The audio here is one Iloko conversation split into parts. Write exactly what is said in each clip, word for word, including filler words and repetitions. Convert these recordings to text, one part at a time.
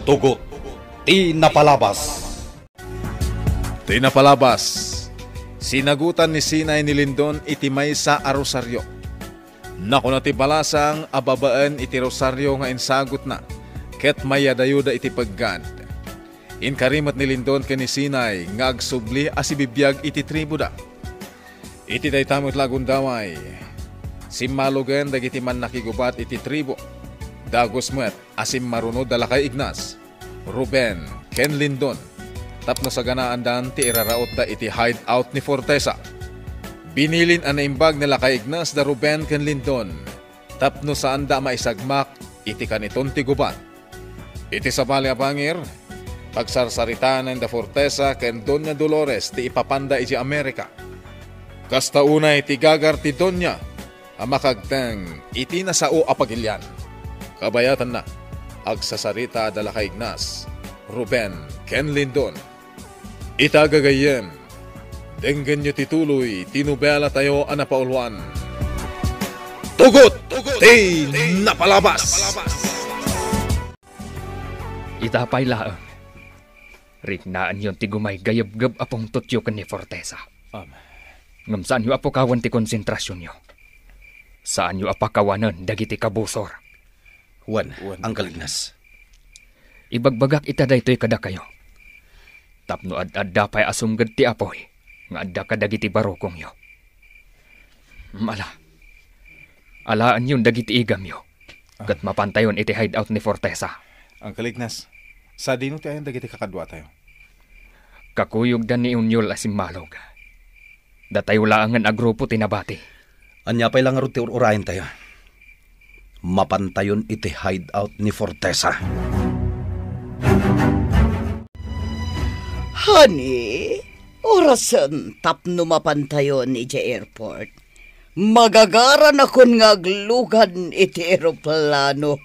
Tugot ti napalabas. Ti napalabas, sinagutan ni Sinay ni Lindon iti maysa a rosario. Nakuna ti balasang a babaen iti rosario nga insagutna, ket mayadayoda iti peggad. Inkari met ni Lindon ken ni Sinay nga agsubli a sibibiag iti tribuda. Iti dayta met la a gundaway, simmalogen dagiti mannakigubat iti tribu. Dagus met a simmarunod da Lakay Ignas, Ruben, ken Lindon tapno saganaandan ti irarautda iti hideout ni Fortesa. Binilin a naimbag ni Lakay Ignas da Ruben ken Lindon tapno saanda a maisagmak iti kaniton ti gubat. Iti sabali a bangir, pagsarsaritanen da Fortesa ken Doña Dolores ti ipapanda idiay Amerika. Kasta unay ti gagar ti Doña a makagteng iti nasao a pagilian. Kabayatanna, agsasarita da Lakay Ignas, Ruben, ken Lindon. Ita gagayyem, denggenyo ti tuloy ti nobelatayo a napauluan. Tugot ti napalabas! Ita pay laeng, riknaenyon ti gumaygayebgeb a pungtotyo ken ni Fortesa. Am. Ngem saanyo a pukawen ti konsentrasionyo. Saanyo a pakawanen dagiti kabusor. Wen, Wen, Uncle Ignas. Ibagbagak ita daytoy kadakayo, tapno ad-adda pay a sumged ti apuy nga adda kadagiti barukongyo. Ala, alaenyon dagiti igamyo, ket Ah. mapantayon iti hideout ni Fortesa. Uncle Ignas, sadino ti ayan dagiti kakaduatayo? Kakuyogda ni Onyol a simmalog. Datayo laengen a grupo ti nabati. Ania pay la ngarud ti ur-urayentayo? Mapantayon iti hideout ni Fortesa. Honey, orasen tapno mapantayon idiay airport. Magagaranakon nga aglugan iti eroplano.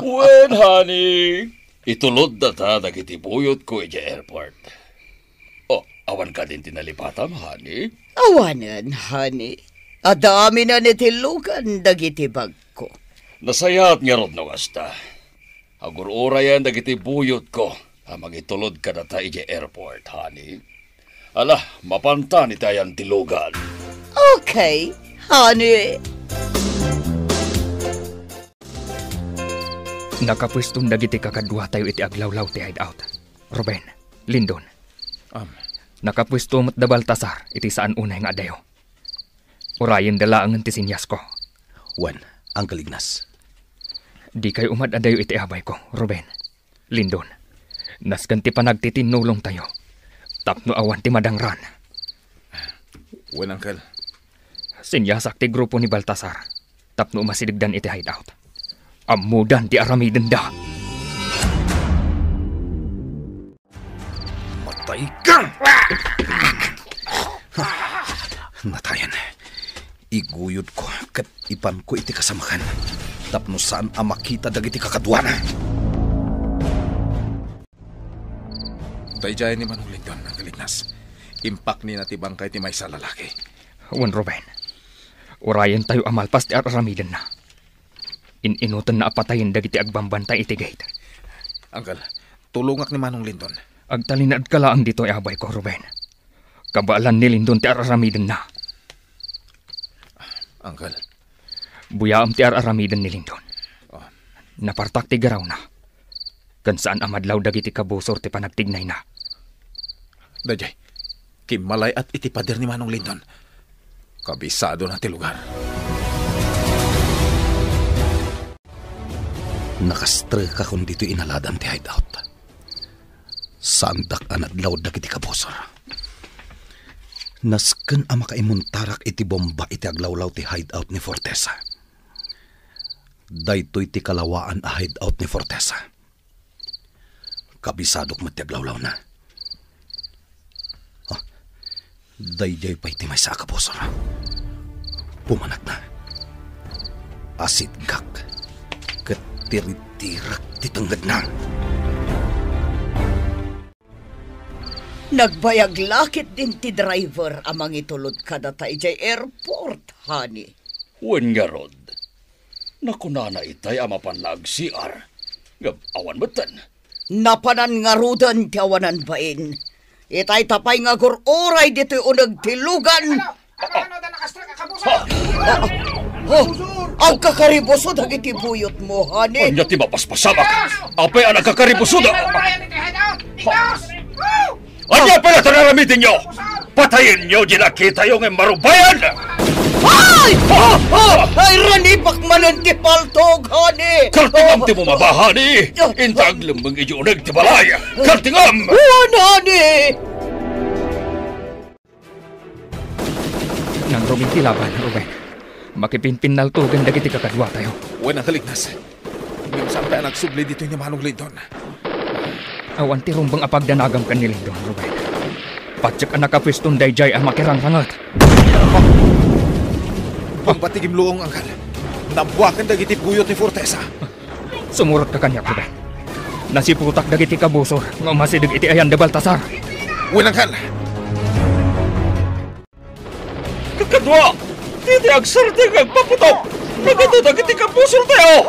Wen, honey. Itulod data dagiti buyotko idiay airport. Oh, awan kadin ti nalipatam, honey? Awanen, honey. Adda aminen iti lugan dagiti bagko. Nasayaat ngarud no kasta. Agur-urayen dagiti buyotko a mangitulod kadata idiay airport, honey. Ala, mapantan iti ayan ti lugan. Okay, honey. Nakapueston dagiti kakaduatayo iti aglawlaw ti hideout. Ruben, Lindon. Am. Nakapuesto met da Baltasar iti saan unay nga adayo. Urayenda laengen ti seniasko. Wen, Uncle Ignas. Dikay umad-adayo iti abayko, Ruben. Lindon, nasken ti panagtitinnulongtayo tapno awan ti madangran. Wen, Uncle. Seniasak ti grupo ni Baltasar tapno umasidegdan iti hideout. Ammodan ti aramidenda. Matay ka! Natayen. Iguyodko ket ipanko iti kasamakan tapno saan a makita dagiti kakaduana. Daydiay ni Manong Lindon, Uncle Ignas. Impaknina ti bangkay ti maysa a lalaki. Wen, Ruben. Urayentayo a malpas ti ar-aramidenna. In-inutenna a patayen dagiti agbambantay iti gate. Uncle, tulongak ni Manong Lindon. Agtalinaedka laeng ditoy, abayko, Ruben. Kabaelan ni Lindon ti ar-aramidenna. Uncle. Buyaem ti ar-aramiden ni Lindon. Oh. Napartak ti garawna. Ken saan a madlaw dagiti kabusor ti panagtignayna. Daydiay, kimmalay-at iti pader ni Manong Lindon. Kabisadona ti lugar. Nakastrekakon ditoy inaladan ti hideout. Saandak a nadlaw dagiti kabusor. Nasken a makaimuntarak iti bomba iti aglawlaw ti hideout ni Fortesa. Daytoy ti kalawaan a hideout ni Fortesa. Kabisadok met ti aglawlawna. Ah, daydiay pay ti maysa a kabusor. Pumanagna. Asidgak ket tiritirak ti tengngedna. Nagbayag la ketdin ti driver a mangitulod kadata idiay airport, honey. Wen ngarud, nakunana itay a mapanna ag-C R, ngem awan metten. Napanan ngaruden ti awanan bain. Itay ta pay nga agur-uray ditoy uneg ti lugan. Ano? Ano, ano, da nakastrek a kabuso? Ah, ah, oh, agkakaribuso dagiti buyotmo, honey. Ania ti mapaspasamak? Apay a nagkakaribusoda? Ikaw! Ania pay la ti aramidennyo? Patayenyo ti nakitayo nga immarubayan! Ay! Ah! Ah! Ay, ranibak manen ti paltog, honey! Kartingam ti bumaba, honey! Inta aglemmeng idiay uneg ti balay! Kartingam! Wen, honey! Nangrum ti laban, Ruben. Makipinnaltugen dagiti kakaduatayo. Wen, Uncle Ignas. Ngem saan pay a nagsubli ditoy ni Manong Lindon? Awan ti rumbeng a pagdanagam ken ni Lindon, Ruben. Patiek a nakapueston daydiay a makirangranget. Bumba ti gimlong, Uncle. Nabbuaken dagiti buyot ti fortesa. Sumurotka kaniak, Ruben. Nasiputak dagiti kabusor nga umasideg iti ayan da Baltasar. Wen, Uncle. Kakadua, ditoy agsardeng nga agpaputok, nagadu dagiti kabusortayo.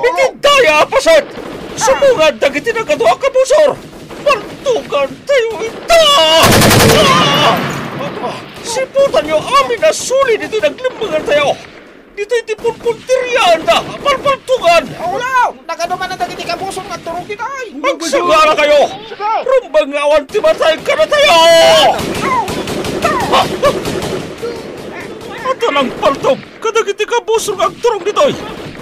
Iti daya a paset, sumungad dagiti nagadu a kabusor. Paltugantayo ita! Ah! Siputanyo amin a suli ditoy naglemmengantayo. Ditoy ti punpunteriaanda, palpaltugan! Ulo! Nagadu manen dagiti kabusor nga agturong ditoy! Agsaganakayo! Sige! Rumbeng nga awan ti matay kadatayo! Adda nangpaltog kadagiti kabusor nga agturong ditoy!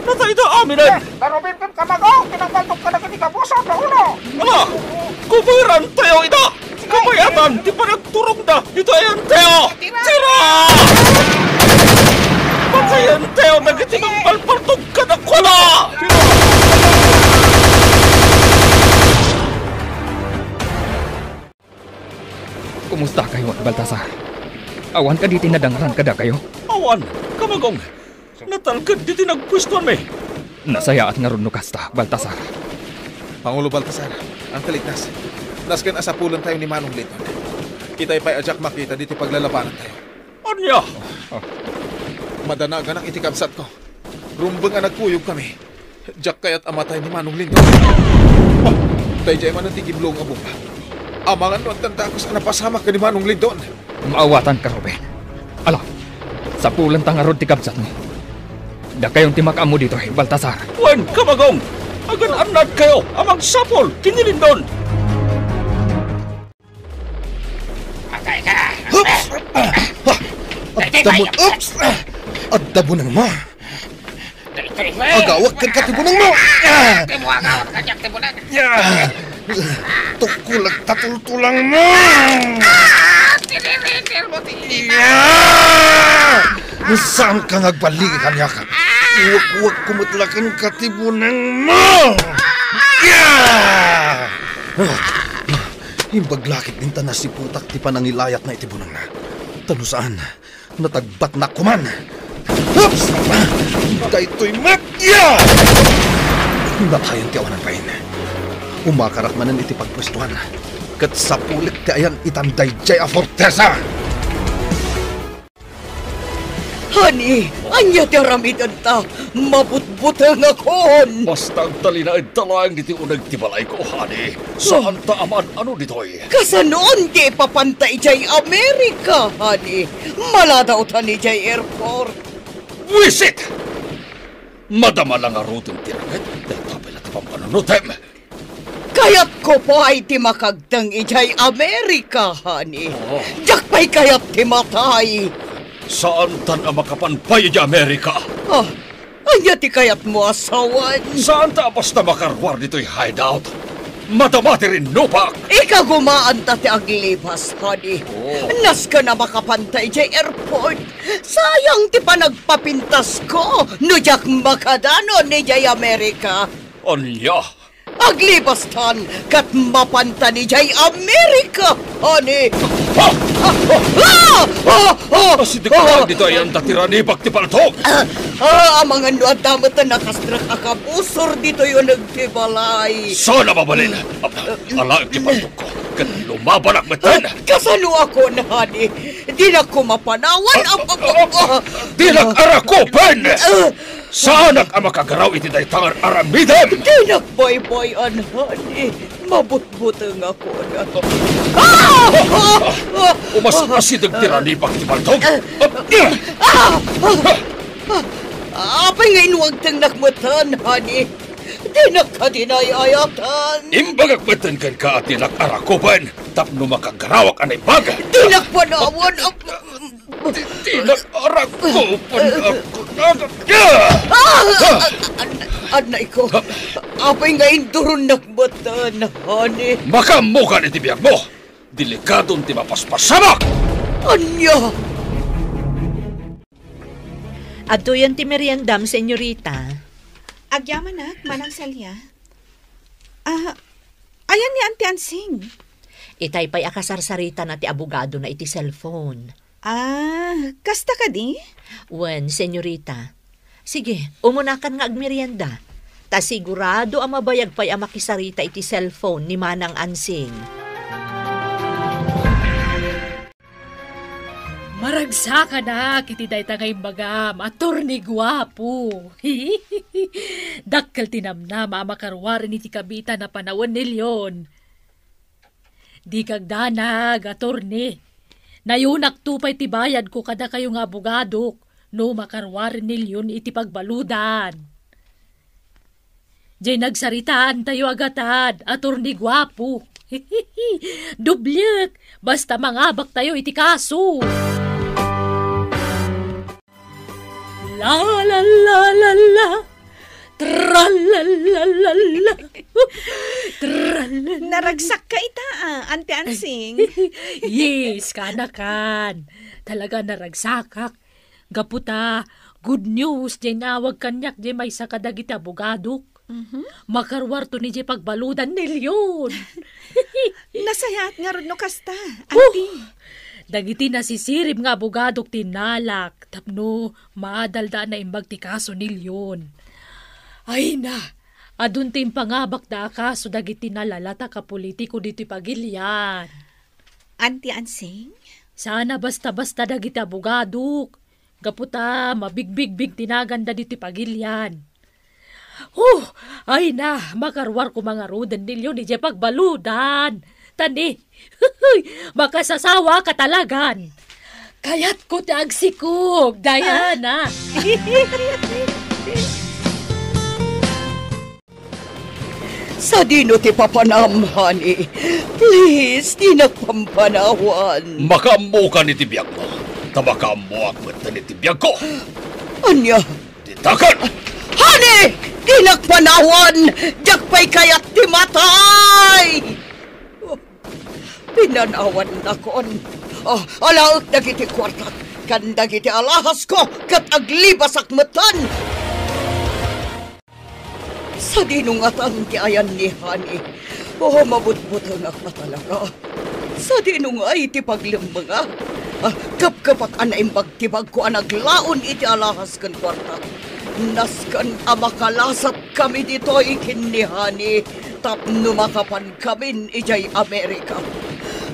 Natayda aminen! Eh, darubin ken kamagong ti nangpaltog kadagiti kabusor nga ulo! Ala! Kuberantayo ida! Kabayatan ti panagturongda iti ayanteo! Tira! Patayenteo dagiti mangpalpaltog kadakuada! Kumusta kayo, Baltasar? Awan kadi ti nadangran kadakayo? Awan, Kamagong. Natalked ditoy nagpuestoanmi. Nasayaat ngarud no kasta, Baltasar. Pangulo Baltasar, Uncle Ignas, nasken a sapulentayo ni Manong Lindon. Itay pay a diak makita ditoy paglalabanantayo. Ania? Oh. Madanaganak iti kabsatko. Rumbeng a nagkuyogkami. Diak kayat a matay ni Manong Lindon. Oh, daydiay manen ti gimlong a bomba. Amangan no addan dakes a napasamak ken ni Manong Lindon. Maawatanka, Ruben. Ala, sapulenta ngarud ti kabsatmo. Dakayon ti makaammo ditoy, Baltasar. Wen, Kamagong! Agan-annadkayo a mangsapul ken ni Lindon! Patay ka! Oops! Ah, ah, ah, adda mon-, oops! Ah, adda bunengmo. Agawak kenka ti bunengmo! Ah! Ti mo agawak kenka ti buneng. Ya! Tukkolek ta tultulangmo! Ah! Tiniritir mo ti ina! Ya! Saanka nga agbaligi kaniak. Uwek-uwekko met la kenka ti bunengmo! Ya! Imbag la ket dinta nasiputak ti panangilayatna iti bunengna. Ta no saan, natagbatnak koman. Oops! Daytoy met! Ya! Natayen ti awanan bain. Umakarak manen iti pagpuestoan, ket sapulek ti ayan itan daydiay a fortesa! Honey, ania ti aramidenta? Mabutbutengakon! Basta agtalinaedta laeng ditoy uneg ti balayko, honey. Saanta a maan-ano ditoy. Kasanoon ti ipapanta idiay Amerika, honey? Maladawtan idiay airport. Buisit! Madama la ngaruden ti raket, dayta pay la ti pampanunotem. Kayatko pay ti makagteng idiay Amerika, honey. Oh. Diak pay kayat ti matay. Saantan a makapan pay idiay Amerika. Ah, ania ti kayatmo a sawen? Saanta a basta makaruar ditoy hideout. Madama ti rinnupak. Ikagumaanta ti aglibas, honey. Oh. Nasken a makapanta idiay airport. Sayang ti panagpapintasko no diak makadanon idiay Amerika. Ania? Aglibastan ket mapantan idiay Amerika, honey! Ah! Ah! Ah! Ah! Ah! Asideg ditoy ayanta ti ranibak ti paltog! Ah! Ah! Amangan no adda met a nakastrek a kabusor ditoy uneg ti balay. Saan a mabalin? Alaek ti paltogko, ket lumabanak metten! Ah, kasanoakon, honey? Dinak koma panawan. Ah, ah, ah, ah, dinak arakupen! Ah! Saanak a makagaraw iti dayta nga aramidem! Dinak baybay-an, honey. Mabutbutengakon. Ah! Ah! Ah! Umas-asideg ti ranibak ti baldog. Ah! Ah! Apay nga inwagtengnak metten, honey? Dinak kadi naay-ayatan. Imbagak metten kenka a dinak arakuben tapno makagarawak a naimbag. Dinak panawan. Ti-, dinak arakuben. Ah! An-, annay ko. Apay nga induronnak metten, honey? Makaammokan iti biagmo. Delikadon ti mapaspasamak. Ania? Adtoyen ti meriendam, senyorita. Agyamanak, Manang Celia. Ah, ayan ni Auntie Ansing? Itay pay a kasarsaritana ti abogadona iti cellphone. Ah, kasta kadi? Wen, senyorita. Sige, umunakan nga agmerienda. Ta sigurado a mabayag pay a makisarita iti cellphone ni Manang Ansing. Maragsakanak iti dayta nga imbagam, Attorney Guapo. Dakkel ti namnama a makaruaren iti kabiitan a panawen ni Leon. Dika agdanag, Attorney. Nayonakto pay ti bayadko kadakayo nga abogadok no makaruaren ni Leon iti pagbaludan. Diay nagsaritaantayo a gatad, Attorney Guapo. Dubliek, basta mangabaktayo iti kaso. La, la, la, la, la. Tra, la, la, la, la. Tra, la, la, la. Naragsakka ita, ah, Auntie Ansing. Yes, kanakan. Talaga naragsakak. Gapu ta, good news, diay naawag kaniak diay maysa kadagiti abogadok. Mhm. Makaruarto ni diay pagbaludan ni Leon. Nasayaat ngarud no kasta, Auntie. Dagiti nasisirib nga abogadok ti innalak tapno maadalda a naimbag ti kaso ni Leon. Ay na, adun ti impangabakda a kaso dagiti nalalatak a politiko ditoy pagilian. Auntie Ansing? Saan a basta-basta dagiti abogadok. Gapu ta mabigbigbig ti naganda ditoy pagilian. Huh! Ay na, makaruar koma ngaruden ni Leon idiay pagbaludan. Ta ni, makasasawa ka talagan. Kayatko ti agsikog, Diana. Sadino ti papanam, honey? Please, dinak pampanawan. Makaammokan iti biagmo. Ta makaammoak met iti biagko. Ania? Ditaken! Honey! Dinak panawan! Diak pay kayat ti matay! Pinanawannakon. Ah, alaek dagiti kuartak ken dagiti alahasko ket aglibasak metten. Sadino ngatan ti ayan ni Honey? Oh, mabutbutengak a talaga. Sadino ngay ti paglemmengak? Ah, kepkepak a naimbag ti bagko a naglaon iti alahas ken kuarta. Nasken a makalasatkami ditoy ken ni Honey tapno makapankamin idiay Amerika.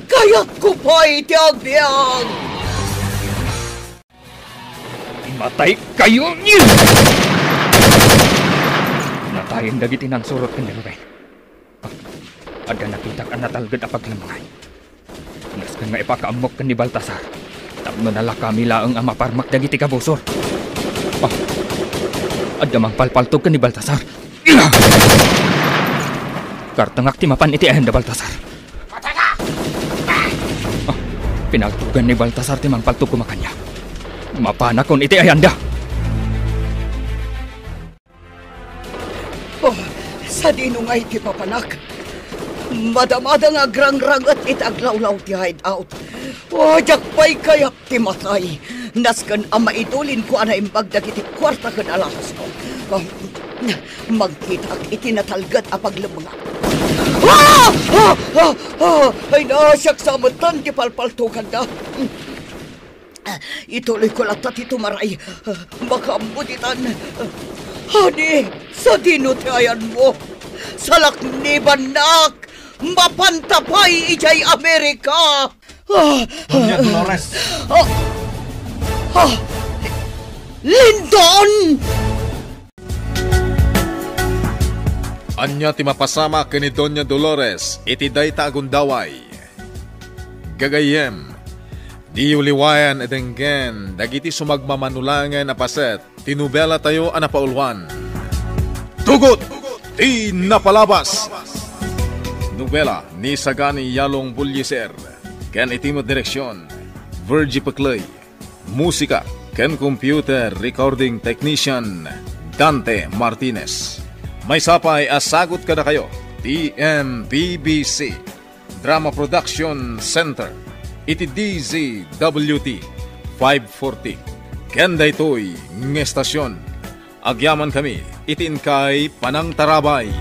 Kayatko pay ti agbiag! Matay kayo! Natayen dagiti nangsurot ken ni Ruben. Adda nakitak a natalged a paglemmengan. Nasken nga ipakaammok ken ni Baltasar tapno nalakami laeng a maparmek dagiti kabusor. Ah, adda mangpalpaltog ken ni Baltasar. Kartengak ti mapan iti ayanda, Baltasar. Ah, pinaltogan ni Baltasar ti mangpaltog koma kaniak. Mapanakon iti ayanda. Oh, sadino ngay ti papanak? Madamada nga agrangranget iti aglawlaw ti hideout. Oh, diak pay kayat ti matay. Nasken a maidulinko a naimbag dagiti kuarta ken alahasko. Oh, mangkitaak iti natalged a paglemmengak. Ah! Ah! Ah! Ah! Ay, nasiak sa metten ti palpaltoganda. Ituloyko latta ti tumaray. Makaammo ditan. Honey, sadino ti ayanmo? Salaknibannak! Mapanta pay idiay Amerika! Ah! Doña Dolores. Ah! Ah! Lindon! Ania ti mapasamak ken ni Doña Dolores iti dayta a gundaway? Gagayyem, diyo liwayan a denggen dagiti sumagmamano laengen a paset ti nobelatayo a napauluan, Tugot ti Napalabas. Nobela ni Sagani Yalong Bullieser ken iti met direksion, Virgie Pecley. Musika ken computer recording technician, Dante Martinez. Maysa pay a sagut kadakayo ti M P B C Drama Production Center iti D Z W T five forty. Ken daytoy nga estasion, agyamankami iti inkay panangtarabay.